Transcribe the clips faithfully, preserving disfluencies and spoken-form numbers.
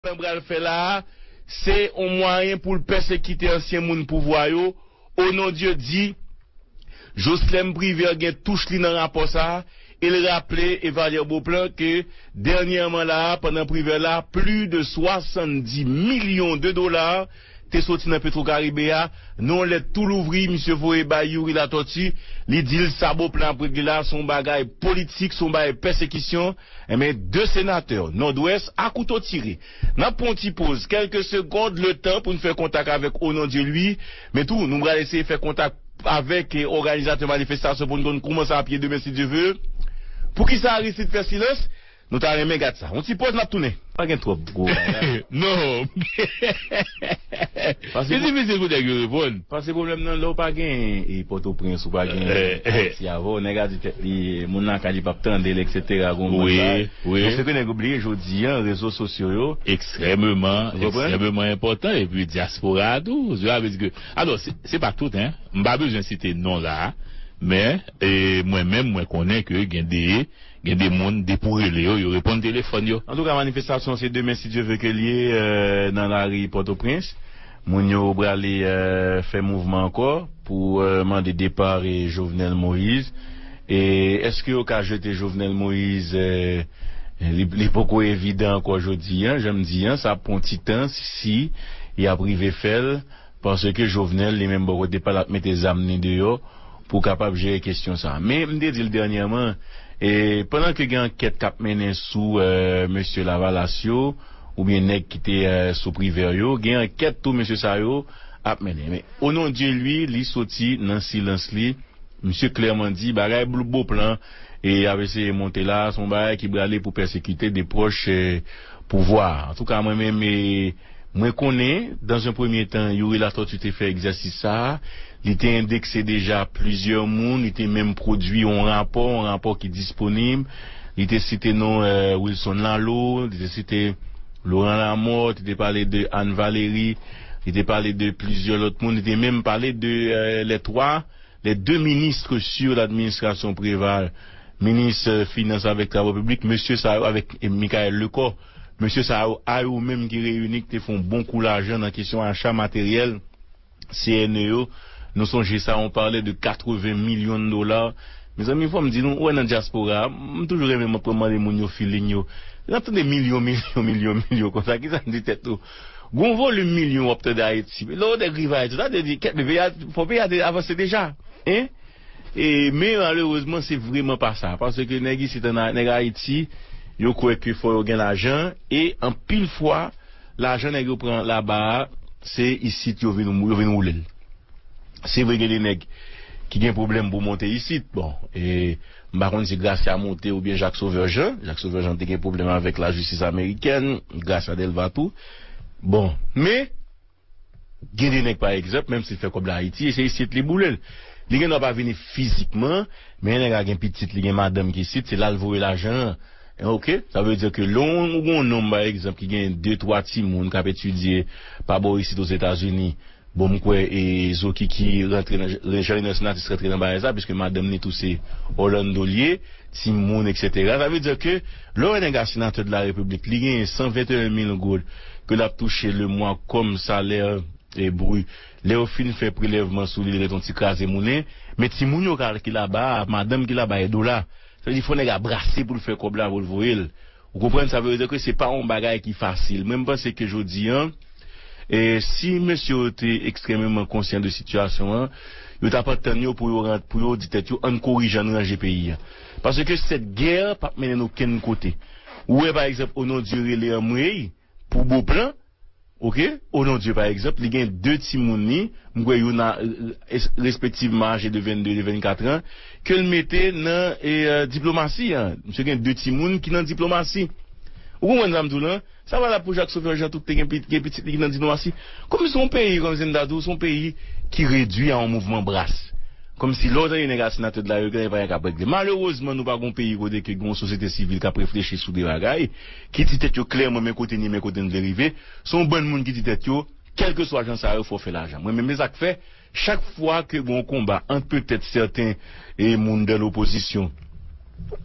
Blan pral fè la a, se yon mwayen pou l pèsekite ansyen moun pouvwa yo. Onondye di, Joslèn Privè gen touch li nan rapò sa a, e l raple Evalye Beauplan ke dènyèman la a, pandan Privè la, plis de swasanndis milyon de dola te soti nan Petro Caribe a, nan yon lèt tou louvri, misye voye bay Youri Latortue, li di l sa Beauplan ap regle la, se yon bagay politik, se yon bagay pèsekisyon. Enben, de senatè Nòdwès a kouto tire. N ap pran yon ti poz, kèlke segond, letan pou n fè kontak avèk Onondye Louis. Men tou, nou pral eseye fè kontak avèk, eh, òganizatè manifestasyon pou n konn kouman sa ap ye demen, si Dye ve. Poukisa Aristide fè silans? Nou ta renmen gad sa. Yon ti poz, n ap tounen. Pa gen twòp gwo bagay. Non. Paske Li difisil pou nèg yo reponn. Paske pwoblèm nan, lè w pa gen, e, Pòtoprens, ou pa gen Eh, eh. Ayiti avè w, nèg a di tèt li, moun nan ka di p ap tande l, etsetera, gon bon Wi, bagay. wi. Donk, se ke nèg yo bliye, jodi a, rezo sosyo yo. Ekstrèmeman, Ou konprann? ekstrèmeman enpòtan. Epi dyaspora a tou. Sa vle di ke, alò, se, se pa tout, hein. M pa bezwen site non la, men, e, mwen menm, mwen konnen ke gen de, gen de moun, depi w rele yo, yo reponn telefòn yo. Antouka, manifestasyon se demen, si Dye ve ke l ye, euh, nan lari Pòtoprens. Moun yo prale, euh, fè mouvman ankò pou, euh, mande depa, e, Jovenel Moïse. E èske yo ka jete Jovenel Moïse, euh, li, li poko evidan ankò jodi a, jan m di a, sa ap pran ti tan si y ap rive fè l, paske Jovenel, li menm, bò kote pa l, ap mete zam li deyò pou kapab jere kesyon sa. Men, m te di l dènyèman, e, pandan ke gen ankèt k ap mennen sou, euh, mesye Lavalas yo, oubyen nèg ki te, euh, sou Privè yo, gen ankèt tou mesye sa yo ap mennen. Men, Onondye, li, li soti nan silans li. Misye klèman di, bagay Blo-, Beauplan, e, ap eseye monte la, se yon bagay ki prale pou pèsekite de pwòch, eh, pouvwa a. Antouka, mwen menm, e, mwen konnen, dans un premier temps, Youri Latortue te fè egzèsis sa a. Li te endekse deja plizyè moun, li te menm pwodui yon rapò, yon rapò ki disponib. Li te site non, eh, Wilson Lalo, li te site Laurent Lamothe, li te pale de Anne Valéry, li te pale de plizyè lòt moun, li te menm pale de, eh, les trois, les deux ministres sur l'administration Préval, minis, eh, finans avèk travo piblik, mesye sa yo, avèk, eh, Michaël Lecor, mesye sa yo, a yo menm ki reyini, ki te fè yon bon kou lajan nan kesyon acha materyèl C N E yo. Nou sonje sa, on parlait de quatre-vingts millions de dollars. Mezanmi, fò m di nou, ou wè nan dyaspora a, m toujou renmen mwen pran mande moun yo feeling yo. Lè n ap tande milyon, milyon, milyon, milyon konsa, kisa n di tèt nou? Gon volim milyon w ap tande Ayiti. Lè w nèg rive Ayiti, sa vle di, kèt, peyi a, fò peyi a te avanse deja. Hein? E, men malerezman, se vrèman pa sa. Paske nèg isit, an, nèg Ayiti, yo kwè ke fò yo gen lajan, e anpil fwa, lajan nèg yo pran laba a, se isit yo vin, yo vin woule l. Se vre, gen de nèg ki gen pwoblèm pou monte isit. Bon, e, m pa konn si Gracia monte oubyen Jacques Sauveur Jean. Jacques Sauveur Jean te gen pwoblèm avèk lajistis amerikèn, Gracia Delva tou. Bon, men, gen de nèg, pa egzanp, menm si l fè kòb la Ayiti, e se isit li boule l. Li gen dwa pa vini fizikman, men nèg la gen pitit, li gen madanm ki isit, se la l voye lajan an. Oke? Sa vle di ke lè w gen yon nonm, pa egzanp, ki gen de, twa timoun k ap etidye pa bò isit Ozetazini, bon, m kwè, e, Zokiki rantre nan, Jean Renois Sinatis rantre nan bagay sa, piske madanm li tou se Orlando l ye, timoun, etsetera. Sa vle di ke lè w wè nèg la senatè de la Repiblik, li genyen san venteyen mil goud ke l ap touche le mwa kòm salè, e, bri. Lè yo fin fè prelèvman sou li, li ret yon ti kraze moulen, men timoun yo ka, ki laba a, madanm ki laba a, e dola. Sa vle di fò nèg la brase pou l fè kòb la, pou l voye l. Ou konprann? Sa vle di ke se pa yon bagay ki fasil. Mwen, m panse ke jodi a, e, si mesye yo te ekstrèmeman konsyan de sitiyasyon an, yo t ap antann yo pou yo ran-, pou yo di tèt yo, ann korije, ann ranje peyi a. Paske sèt gè p ap mennen n okenn kote. Ou wè, pa egzanp, Onondye rele anmwey pou Beauplan, oke? Onondye, pa egzanp, li gen de timoun li, m kwè youn a, e, es-, respektivman aje de vennde e de vennkat an, ke l mete nan, e, e, diplomasi an. Misye gen de timoun ki nan diplomasi. Ou konprann sa m di w lan? Sa valab pou Jacques Sauveur Jean tou ki te gen pi-, gen pitit li ki nan diplomasi. Kòmsi se yon peyi, kòmsi m ta di w, se yon peyi ki redui a yon mouvman bras. Kòmsi lè w tande nèg a senatè de la Repiblik, pa gen k ap regle. Malerezman, nou pa gen yon peyi kote ke gen yon sosyete sivil k ap reflechi sou de bagay, ki di tèt yo klèman men kote n ye, men kote n vle rive. Se yon bann moun ki di tèt yo, kèlkeswa jan sa yo, fò w fè lajan. Mwen menm, se sa k fè, chak fwa ke gen yon konba ant petèt sèten, e, moun dan lopozisyon,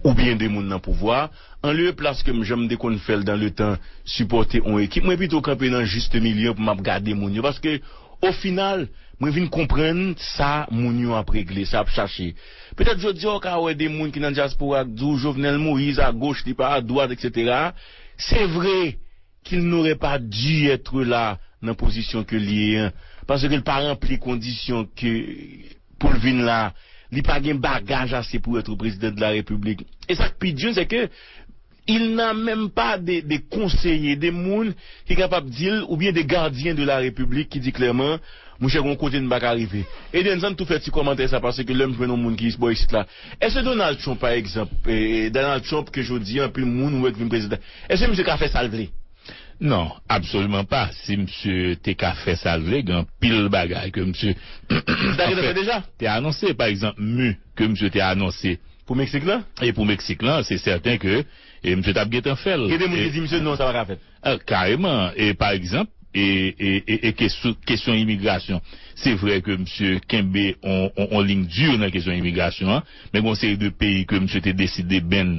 oubyen de moun nan pouvwa, an lye plas ke m jan m te konn fè l dan le tan, sipòte yon ekip, mwen pito kanpe nan jis milye pou m ap gade moun yo. Paske, o final, mwen vin konprann sa moun yo ap regle, sa ap chache. Petèt jodi a, w ka wè de moun ki nan dyaspora k di w Jovenel Moïse, agoch, li pa adwat, etsetera. Se vre, qu'il n'aurait pas dû être là nan pozisyon ke l ye an, paske l pa ranpli kondisyon ke pou l vin la, li pa gen bagaj ase pou être président de la République. E sa k pi di, se ke il n'a même pas de, de konseye, de moun ki kapab di l, oubyen de gardyen de la République ki di klèman, monchè, gon kote n pa ka rive. Edenn, ann tou fè ti kòmantè sa, paske lè m jwenn yon moun ki bò isit la, èske Donald Trump, pa egzanp, eh, Donald Trump ke jodi a anpil moun wè k vin prezidan, èske misye ka fè sa l vle? Non, absoliman pa. Si misye te ka fè sa l vle, gen anpil bagay ke misye Sa gentan fè deja? Te anonse, pa egzanp, mu ke misye te anonse. Pou Meksik lan? E pou Meksik lan, se sèten ke e misye t ap gentan fè l. Gen de moun ki di misye non, sa pa ka fèt. Ah, kareman. E pa egzanp, e, e, e, e kesyon, kesyon imigrasyon. Se vre ke misye kenbe on, on, on liy di nan kesyon imigrasyon an, men gen yon seri de peyi ke misye te deside ban,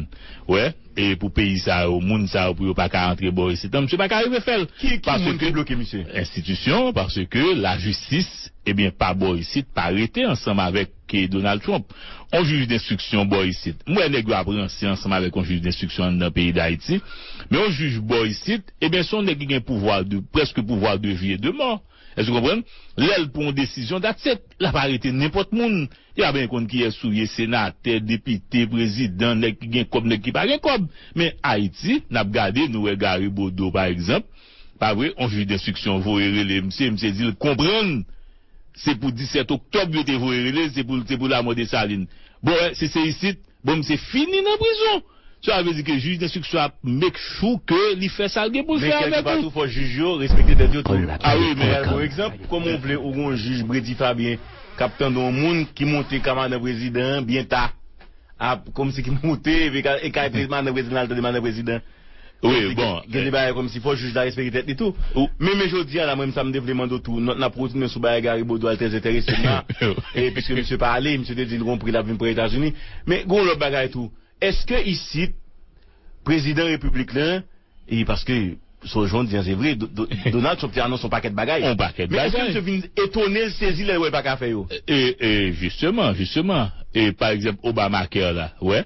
wè, e pou peyi sa yo, moun sa yo, pou yo pa ka antre bò isit, misye pa ka rive fè l. Ki, ki moun ki bloke misye? Enstitisyon, paske lajistis, ebyen, pa bò isit, pa rete ansanm avèk ke Donald Trump. On jij denstriksyon bò isit. M wè nèg yo ap ranse ansanm avèk on jij denstriksyon anndan peyi Dayiti. Men on jij bò isit, ebyen, se on nèg ki gen pouvwa de, prèske pouvwa de vi e de mò. Èske w konprann? Lè l pran on desizyon, that's it. L ap arete nenpòt moun. Li pa bezwen konn kiyès ou ye, senatè, depite, prezidan, nèg ki gen kòb, nèg ki pa gen kòb. Men Ayiti, n ap gade, nou wè Gary Bodeau, pa egzanp. Pa vre, on jij denstriksyon voye rele misye, misye di l konprann. Se pou disèt oktòb yo te voye rele l, se pou, se pou lamò Desalin. Bon, wè, si se isit, bon, misye fini nan prizon. Sa vle di ke jij denstriksyon ap make sure ke li fè sa l gen pou l fè avèk ou. Men kèlkepa tou, fò jij yo respekte tèt yo tou. Ah wi, men pou egzanp, kòman w vle ou gon jij Bredy Fabien k ap tande yon moun ki monte ka madan prezidan an byen ta. Ap, kòmsi ki monte, epi ka, e ka madan prezidan al tande madan prezidan. Wi, bon. Gen de bagay kòmsi fò jij la respekte tèt li tou. Men, men jodi a la, mwen, sa m te vle mande w tou, n, n ap kontinye sou bagay Gary Bodeau a, l trè enterese m la. E piske misye pa ale, misye te di l gon pri l ap vin pran Etazini. Men gon lòt bagay tou. Èske isit, prezidan repiblik lan, e paske, so, jan w di an, se vre, Do-, Do-, Donald Trump te anonse yon pakèt bagay. Yon pakèt bagay. Men èske misye vin etone l, sezi lè l wè l pa ka fè yo? E, e, jisteman, jisteman. E, pa egzanp, Obamacare la, wè.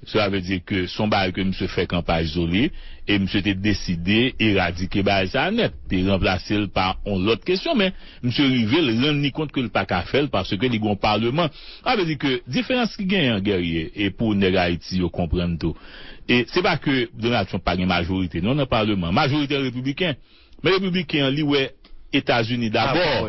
Sa vle di ke se yon bagay ke misye fè kanpay sou li, e misye te deside eradike bagay sa a nèt. Te ranplase l pa yon lòt kesyon, men misye rive, l rann li kont ke l pa ka fè l paske li gon palman. Sa vle di ke diferans ki genyen an, Guerrier, e pou nèg Ayiti yo konprann tou. E se pa ke Donald Trump pa gen majorite, non, nan palman. Majorite an repibliken. Men repibliken an, li wè Etazini dabò.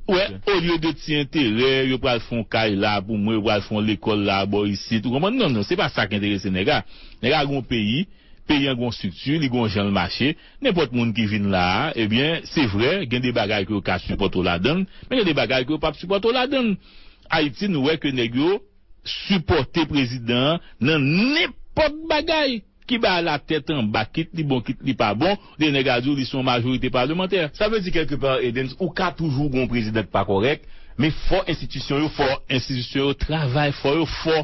Wè, olye de ti enterè, yo pral fè yon kay la pou mwen, yo pral fè yon lekòl la bò isit. Ou konprann? Non, non, se pa sa k enterese nèg la. Nèg la gon peyi, peyi an gon estrikti, li gon jan l mache. Nenpòt moun ki vin la a, ebyen, se vre, gen de bagay ke yo ka sipòte w ladan l, men gen de bagay ke yo p ap sipòte w ladan l. Ayiti, nou wè ke nèg yo sipòte prezidan an nan nenpòt bagay. Ki ba la tèt anba, kit li bon, kit li pa bon, de nèg a di w li se yon majorite palmantè. Sa vle di kèlkepa, Edens, ou ka toujou gon prezidan k pa kòrèk, men fò enstitisyon yo fò. Fò enstitisyon yo travay, fò yo fò.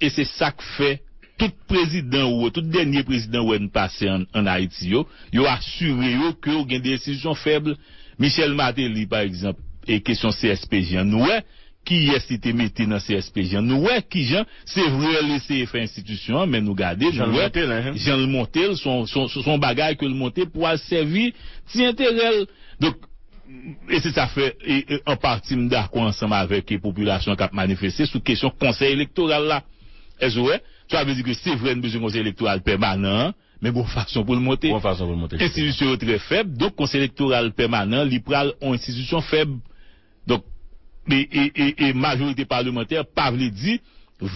E se sa k fè tout prezidan ou, tout dènye prezidan ou wè n pase ann, ann Ayiti yo, yo asire yo ke yo gen de enstitisyon fèb. Michel Martelly, pa egzanp, e kesyon C S P G an, nou wè kiyès li te mete nan C S P G an. Nou wè kijan, se vre, l eseye fè enstitisyon an, men nou gade, nou wè jan l monte l, se yon, se yon, se yon bagay ke l monte pou al sèvi ti enterè l. Donk, e se sa fè, e, e, an pati, m dakò ansanm avèk, e, popilasyon an k ap manifeste sou kesyon konsèy elektoral la. Èske w wè? Sa vle di ke se vre n bezwen konsèy elektoral pèmanan an, men gon fason pou l monte. Gon fason pou l monte, jistèman. Enstitisyon yo trè fèb, donk konsèy elektoral pèmanan, li pral yon enstitisyon fèb. Donk, e, e, e, e majorite palmantè pa vle di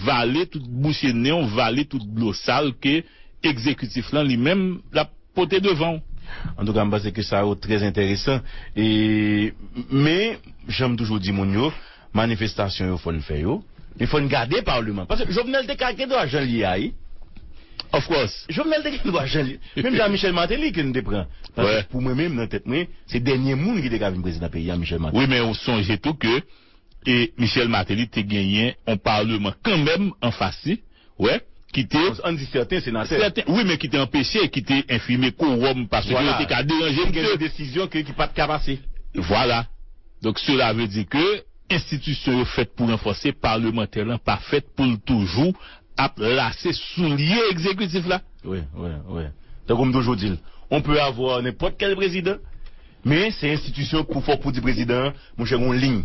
vale tout bouche nen w, vale tout dlo sal ke egzekitif lan li menm l ap pote devan w. Antouka, m panse ke sa yo trè enteresan. E, men, jan m toujou di moun yo, manifestasyon yo fò n fè yo, men fò n gade palman. Paske Jovenel te ka gen dwa jan l ye a, wi. Of course. Jovenel te gen dwa jan l ye. Menm jan Michel Martelly ke n te pran. Paske pou mwen menm, nan tèt mwen, se dènye moun ki te ka vin prezidan peyi a, Michel Martelly. Wi, men ou sonje tou ke e Michel Martelly te genyen yon palman kanmenm anfas li, wè, ki te, ann di sèten senatè, sèten, wi, men ki te anpeche, ki te enfime kowòm, paske yo te ka deranje misye. Gen de desizyon ke, ki pa t ka pase. Vwala. Donk, cela veut dire que enstitisyon yo fèt pou ranfòse, palmantè lan pa fèt pou l toujou ap lase soulye egzekitif la. Wi, wi, wi. Tankou m toujou di l, on peut avoir nenpòt kèl prezidan, men se enstitisyon pou fò pou di prezidan an, monchè, gon liy.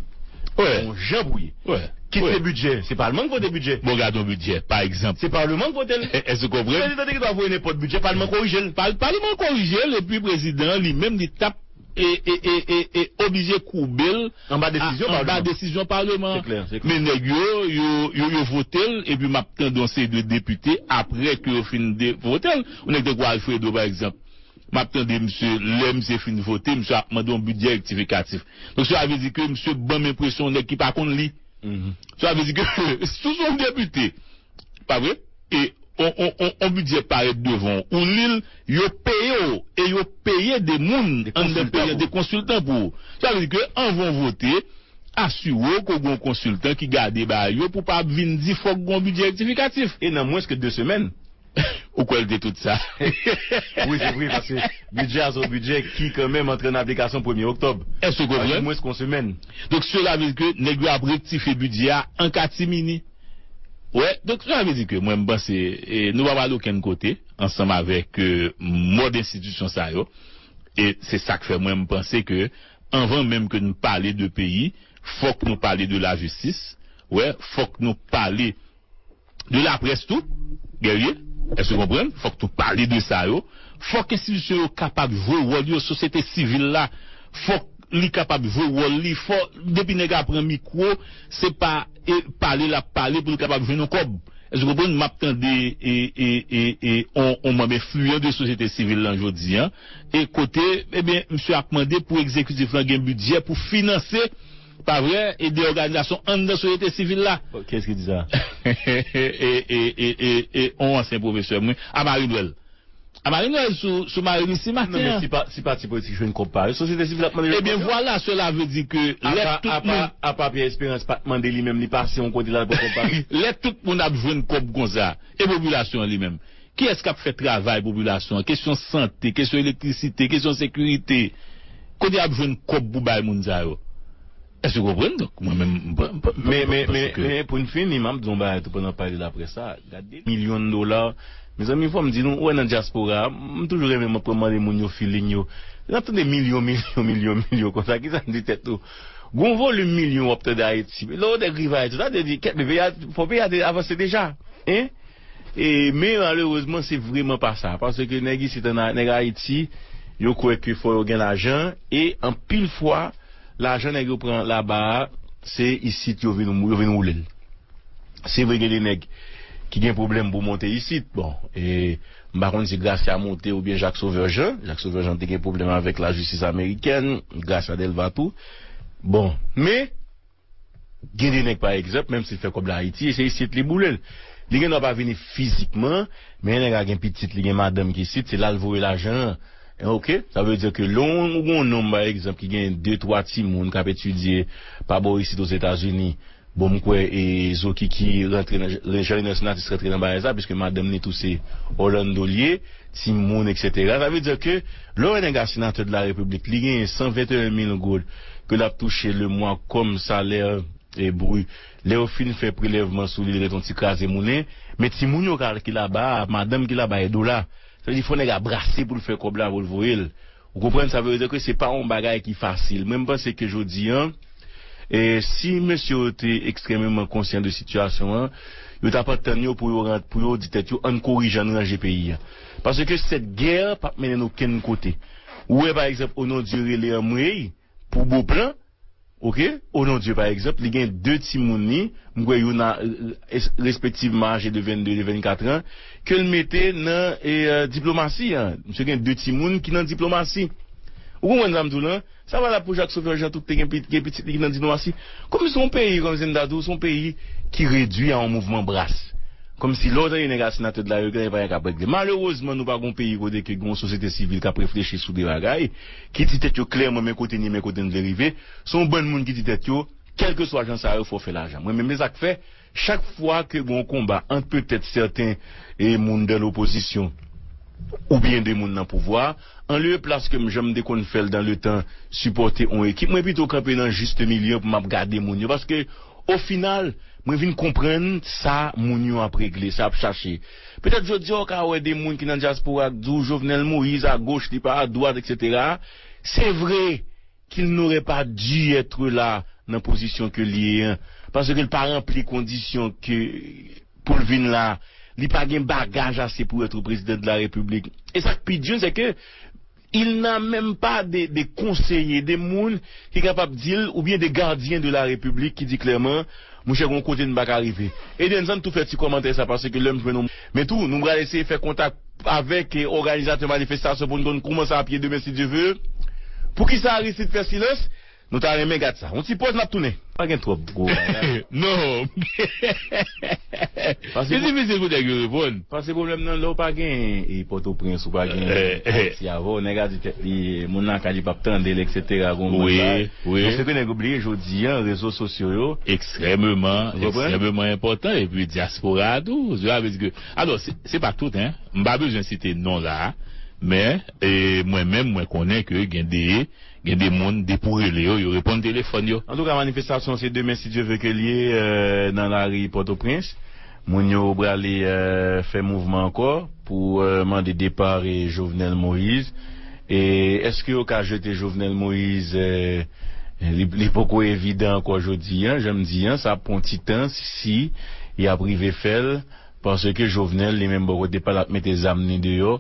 Wi. Gon jan pou ye. Wi. Kit se bidjè, se palman k vote bidjè. Bon, gade yon bidjè, pa egzanp. Se palman k vote l. Èske w konprann? Prezidan te gen dwa voye nenpòt bidjè, palman korije l. Pal-, palman korije l, epi prezidan an li menm li t ap e, e, e, e, e oblije koube l anba desizyon palman. Anba desizyon palman. Se klè, se klè. Men nèg yo, yo, yo, yo vote l, epi m ap tande yon seri de depite, apre ke yo fin de, vote l, yon nèg tankou Alfredo, pa egzanp, m ap tande misye, lè misye fin vote, misye ap mande yon bidjè rektifikatif. Donk, sa vle di ke misye ban m enpresyon yon nèg ki pa konn li. Sa vle di ke, si w se yon depite, pa vre? E on, on, on, on bidjè parèt devan w, ou li l, yo peye w, e yo peye de moun anndan peyi an, de konsiltan pou ou. Sa vle di ke anvan w vote, asire w ke w gen yon konsiltan ki gade bagay yo pou w pa vin di fòk gen yon bidjè rektifikatif. E nan mwens ke de semèn. Ou kwè l te tout sa? Wi, se vre, paske bidjè a se yon bidjè ki kanmenm antre an aplikasyon premye oktòb. Èske w konprann? Sa di mwens ke yon semèn. Donk, cela veut dire ke nèg yo ap rektifye bidjè a an katimini. Wè, donk, sa vle di ke mwen, m panse, e, nou pa pral okenn kote ansanm avèk, e, mòd enstitisyon sa yo. E se sa k fè mwen, m panse ke anvan menm ke nou pale de peyi, fòk nou pale de lajistis. Wè, fòk nou pale de laprès tou, Guerrier, èske w konprann? Fòk nou pale de sa yo. Fòk enstitisyon yo kapab jwe wòl yo, sosyete sivil la, fòk li kapab jwe wòl li. Fò, depi nèg la pran mikwo, se pa, e, pale l ap pale pou l kapab jwenn yon kòb. Èske w konprann? M ap tande, e, e, e, e, on, on manm enfliyan de sosyete sivil lan jodi an, e kote, ebyen, misye ap mande pou egzekitif lan gen bidjè pou finanse, pa vre, e de òganizasyon anndan sosyete sivil la. Bon, kiyès ki di sa? E, e, e, e, e, on ansyen pwofesè mwen, Amari Nwèl. Amari Nwèl sou, sou Marie Lucie maten an. Non, men si pa, si pati politik jwenn kòb pa yo, sosyete sivil ap mande yo kòb yo. Ebyen vwala, cela veut dire ke lè tout moun, apa Pierre Espérance pa t mande li menm, li pase yon kote l al pran kòb pa li. Lè tout moun ap jwenn kòb konsa, e popilasyon an li menm? Kiyès k ap fè travay popilasyon an? Kesyon sante, kesyon elektrisite, kesyon sekirite. Kote y ap jwenn kòb pou bay moun sa yo? Èske w konprann? Donk, mwen menm, m pa, m pa, m pa, men, men, men, men, pou n fini, m ap di yon bagay tou pandan w pale de laprès sa. Gade milyon dola. Mezanmi, fò m di nou, ou wè nan dyaspora, m toujou renmen mwen pran mande moun yo feeling yo. N ap tande milyon, milyon, milyon, milyon konsa. Kisa n di tèt nou? Gon volim milyon w ap tande Ayiti. Lè w nèg rive Ayiti, sa vle di, kèt, peyi a, fò peyi a te avanse deja. Hein? E, men malerezman, se vrèman pa sa. Paske nèg isit, an, nèg Ayiti, yo kwè ke fò yo gen lajan. E anpil fwa, lajan nèg yo pran laba a, se isit yo vin, yo vin woule l. Se vre, gen de nèg ki gen pwoblèm pou monte isit. Bon, e, m pa konn si Gracia monte oubyen Jacques Sauveur Jean. Jacques Sauveur Jean te gen pwoblèm avèk lajistis amerikèn, Gracia Delva tou. Bon, men, gen de nèg, pa egzanp, menm si l fè kòb la Ayiti, e se isit li boule l. Li gen dwa pa vini fizikman, men nèg la gen pitit, li gen madanm ki isit, se la l voye lajan an. Oke? Sa vle di ke lè w gen yon nonm, pa egzanp, ki gen de, twa timoun k ap etidye pa bò isit Ozetazini, bon, m kwè, e, Zokiki rantre nan, Jean Renois Sinatus rantre nan bagay sa, piske madanm li tou se Orlando l ye, timoun, etsetera. Sa vle di ke lè w wè nèg la senatè de la repiblik, li genyen san venteyen mil goud ke l ap touche le mwa kòm salè, e, bri. Lè yo fin fè prelèvman sou li, li ret yon ti kraze moulen, men timoun yo ka, ki laba a, madanm ki laba a, e dola. Sa vle di fò nèg la brase pou l fè kòb la, pou l voye l. Ou konprann? Sa vle di ke se pa yon bagay ki fasil. Mwen, m panse ke jodi an, e, si mesye yo te ekstrèmeman konsyan de sitiyasyon an, yo t ap antann yo pou yo rant, pou yo di tèt yo, ann korije, ann ranje peyi a. Paske cette guerre p ap mennen n okenn kote. Ou wè, pa egzanp, Onondieu rele anmwey pou Beauplan, oke? Onondieu, pa egzanp, li gen de timoun li, m kwè youn a, e, e, respektivman aje de vennde, de vennkat an, ke l mete nan, e, e, diplomasi an. Misye gen de timoun ki nan diplomasi. Ou konprann sa m di w lan? Sa valab pou Jacques Sauveur Jean tou, ki te gen pi-, gen pitit li ki nan diplomasi. Kòmsi se yon peyi, kòmsi m ta di w, se yon peyi ki redui a yon mouvman bras. Kòmsi lè w tande nèg a senatè de la repiblik, pa gen k ap regle. Malerezman, nou pa gen yon peyi kote ke gen yon sosyete sivil k ap reflechi sou de bagay, ki di tèt yo klèman men kote n ye, men kote n vle rive. Se yon bann moun ki di tèt yo, kèlkeswa jan sa yo, fò w fè lajan. Mwen menm, se sa k fè, Chak fwa ke gen yon konba ant petèt sèten e moun dan lopozisyon oubyen de moun nan pouvwa, an lye plas ke m jan m te konn fè l dan letan sipòte yon ekip, mwen pito kanpe nan jis milye pou m ap gade moun yo. Paske, o final, mwen vin konprann sa moun yo ap regle, sa ap chache. Petèt jodi a, w ka wè de moun ki nan dyaspora k di w Jovenel Moïse, agoch, li pa adwat, etsetera. Se vre, qu'il n'aurait pas dû être là nan pozisyon ke l ye an, paske l pa ranpli kondisyon ke pou l vin la, li pa gen bagaj ase pou être président de la République. E sa k pi di, se ke il n'a même pas de, de konseye, de moun ki kapab di l, oubyen de gadyen de la République ki di klèman, monchè, gon kote n pa ka rive. Eden, ann tou fè ti kòmantè sa, paske lè m jwenn yon, men tou, nou pral eseye fè kontak avèk, eh, òganizatè manifestasyon pou n konn kouman sa ap ye demen, si Dye ve. Poukisa Aristide fè silans? Nou ta renmen gad sa. Yon ti pòz, n ap tounen. Pa gen twòp gwo bagay. Non. Paske li difisil pou nèg yo reponn. Paske pwoblèm nan, lè w pa gen, e, Pòtoprens, ou pa gen, eh, eh, Ayiti avè w, nèg a di tèt li, moun nan ka di p ap tande l, etsetera. Gon bagay. Wi, wi. Donk, se ke nèg yo bliye, jodi a, rezo sosyo yo. Ekstrèmeman, ekstrèmeman enpòtan. Epi dyaspora a tou. Sa vle di ke, alò, se, se pa tout, hein. M pa bezwen site non la, men, e, mwen menm, mwen konnen ke gen de, gen de moun, depi w rele yo, yo reponn telefòn yo. Antouka, manifestasyon se demen, si Dye ve ke l ye, euh, nan lari Pòtoprens. Moun yo prale, euh, fè mouvman ankò pou, euh, mande depa, e, Jovenel Moïse. E èske yo ka jete Jovenel Moïse, euh, li, li poko evidan ankò jodi a, jan m di a, sa ap pran ti tan si y ap rive fè l. Paske Jovenel, li menm, bò kote pa l, ap mete zam li deyò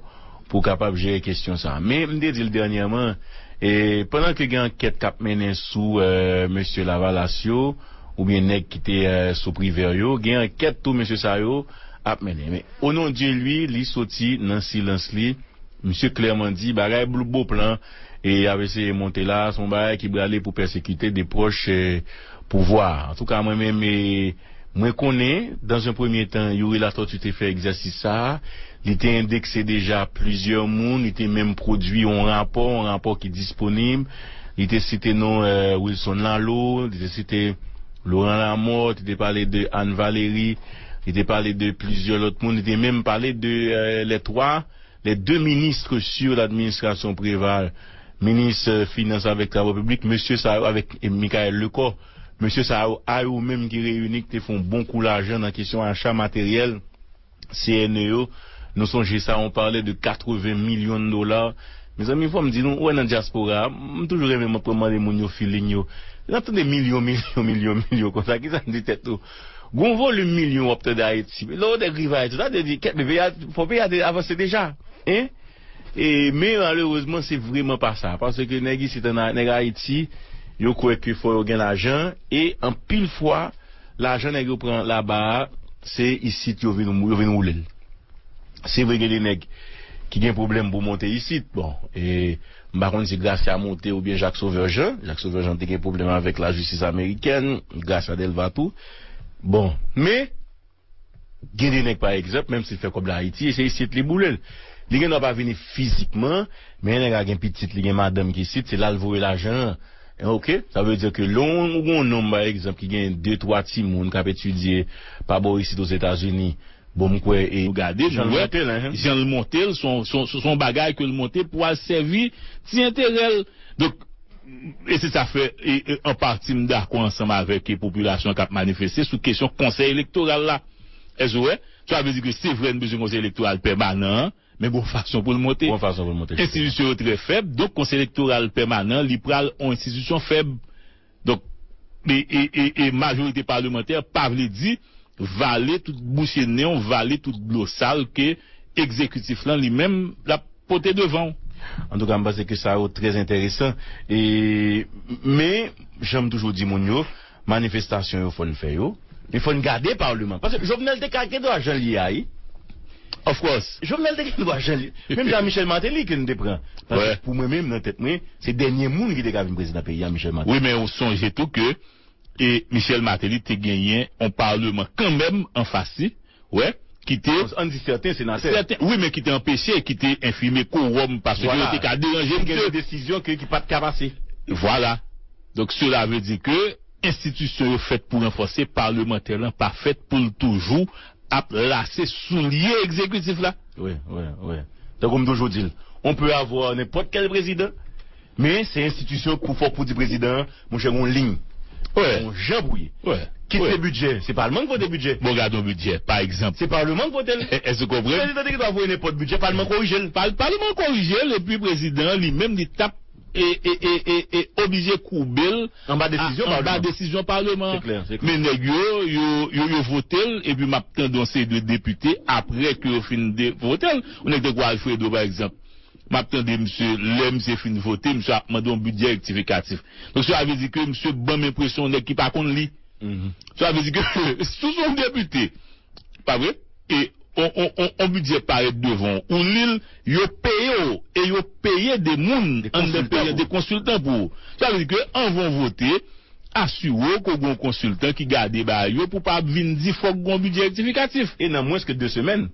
pou kapab jere kesyon sa a. Men, m te di l dènyèman, e, pandan ke gen ankèt k ap mennen sou, e, mesye Lavalas yo, oubyen nèg ki te, e, sou Privè yo, gen ankèt tou mesye sa yo ap mennen. Men, au nom de Dieu, li, li soti nan silans li, Misye klèman di bagay blo-, bo plan e y ap eseye monte la, se yon bagay ki prale pou pèsekite de pwòch, e, pouvwa a. Antouka, mwen menm, e, mwen konnen, dans un premier temps, Youri Latortue te fè egzèsis sa a. Li te endekse deja plizyè moun, li te menm pwodui yon rapò, yon rapò ki disponib. Li te site non, e, Wilson Lalo, li te site Laurent Lamothe, li te pale de Anne Valéry, li te pale de plizyè lòt moun, li te menm pale de, e, les trois les deux ministres sur l'administration Préval, minis, euh, finans avèk travo piblik, mesye sa yo avèk, e, Michaël Lecor, mesye sa yo a yo menm ki reyini, ki te fè yon bon kou lajan nan kesyon acha materyèl C N E yo. Nou sonje sa, on parlait de quatre-vingts millions de dollars. Mezanmi, fò m di nou, ou wè nan dyaspora a, m toujou renmen mwen pran mande moun yo feeling yo. Lè n ap tande milyon, milyon, milyon, milyon konsa, kisa n di tèt nou? Gon volim milyon w ap tande Ayiti. Lè w nèg rive Ayiti, sa vle di, kèt, men peyi a, fò peyi a te avanse deja. Hein? E, men malerezman, se vrèman pa sa. Paske nèg isit, an, nèg Ayiti, yo kwè ke fò yo gen lajan. E anpil fwa, lajan nèg yo pran laba a, se isit yo vin, yo vin woule l. Se vre, gen de nèg ki gen pwoblèm pou monte isit. Bon, e m pa konn si Gracia monte oubyen Jacques Sauveur Jean. Jacques Sauveur Jean te gen pwoblèm avèk lajistis amerikèn, Gracia Delva tou. Bon, men, gen de nèg, pa egzanp, menm si l fè kòb la Ayiti, e se isit li boule l. Li gen dwa pa vini fizikman, men nèg la gen pitit, li gen madanm ki isit, se la l voye lajan an. Oke? Sa vle di ke lè w gen yon nonm, pa egzanp, ki gen de, twa timoun k ap etidye pa bò isit Ozetazini, bon, m kwè, e, nou gade, jan l monte l, hein, jan l monte l, se yon, se yon, se yon bagay ke l monte pou al sèvi ti enterè l. Donk, e se sa fè, e, e, an pati, m dakò ansanm avèk, e, popilasyon k ap manifeste sou kesyon konsèy elektoral la. Èske w wè? Sa vle di ke se vre n bezwen konsèy elektoral pèmanan an, men gon fason pou l monte. Gon fason pou l monte, jistèman. Enstitisyon yo trè fèb, donk konsèy elektoral pèmanan, li pral yon enstitisyon fèb. Donk, e, e, e, e majorite palemantè pa vle di vale tout bouche nen w, vale tout dlo sal ke egzekitif lan li menm l ap pote devan w. Antouka, m panse ke sa yo trè enteresan. E, men, jan m toujou di moun yo, manifestasyon yo fò n fè yo, men fò n gade paleman. Paske Jovenel te ka gen dwa jan l ye a, wi. Of course. Jovenel te gen dwa jan l ye. Menm jan Michel Martelly ke n te pran. Paske pou mwen menm, nan tèt mwen, se dènye moun ki te ka vin prezidan peyi a, Michel Martelly. Wi, men ou sonje tou ke e Michel Martelly te genyen yon paleman kanmenm anfas li, wè, ki te... Ann di sèten senatè. Sèten, wi, men ki te anpeche, ki te enfime kowòm, paske yo te ka deranje misye. Te gen de desizyon ke, ki pa t ka pase. Vwala. Donk, sela vle di ke enstitisyon yo fèt pou ranfòse, palmantè lan pa fèt pou l toujou ap lase soulye egzekitif la. Wi, wi, wi. Tankou m toujou di l, on peut avoir nenpòt kèl prezidan, men se enstitisyon pou fòk pou di prezidan an, monchè, gon liy. Wi. Gon jan pou ye. Wi. Kit se bidjè, se palman k vote bidjè. Bon, gade yon bidjè, pa egzanp. Se palman k vote l. Èske w konprann? Prezidan te gen dwa voye nenpòt bidjè, palman korije l. Palman korije l, epi prezidan an li menm li t ap e, e, e, e, e oblije koube l anba desizyon palman. Anba desizyon palman. Men nèg yo, yo, yo, yo vote l, epi m ap tande yon seri de depite, apre ke yo fin de, vote l, yon nèg tankou Alfredo, pa egzanp, m ap tande misye, lè misye fin vote, misye ap mande yon bidjè rektifikatif. Donk, sa vle di ke misye ban m enpresyon yon nèg ki pa konn li. Sa vle di ke, si w se yon depite, pa vre? E on, on, on, on bidjè parèt devan w, ou li l, yo peye w, e yo peye de moun anndan peyi an, de konsiltan pou ou. Sa vle di ke anvan w vote, asire w ke w gen yon konsiltan ki gade bagay yo pou w pa vin di fòk gen yon bidjè rektifikatif. E nan mwens ke de semèn.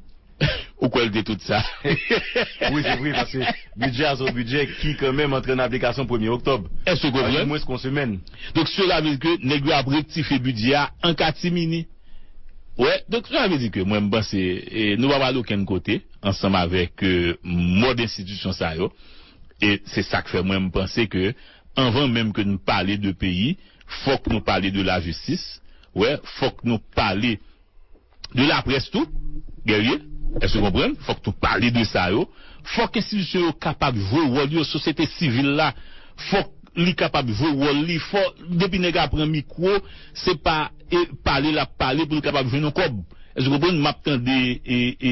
Ou kwè l te tout sa? Wi, se vre, paske bidjè a se yon bidjè ki kanmenm antre an aplikasyon premye oktòb. Èske w konprann? Mwens ke yon semèn. Donk, sela vle di ke nèg yo ap rektifye bidjè a an katimini. Wè, donk, sa vle di ke mwen, m panse, e, nou pa pral okenn kote ansanm avèk, e, mòd enstitisyon sa yo. E se sa k fè mwen, m panse ke anvan menm ke nou pale de peyi, fòk nou pale de lajistis. Wè, fòk nou pale de laprès tou, Guerrier, èske w konprann? Fòk nou pale de sa yo. Fòk enstitisyon yo kapab jwe wòl yo, sosyete sivil la, fòk li kapab jwe wòl li. Fò, depi nèg la pran mikwo, se pa, e, pale l ap pale pou l kapab jwenn yon kòb. Èske w konprann? M ap tande, e, e,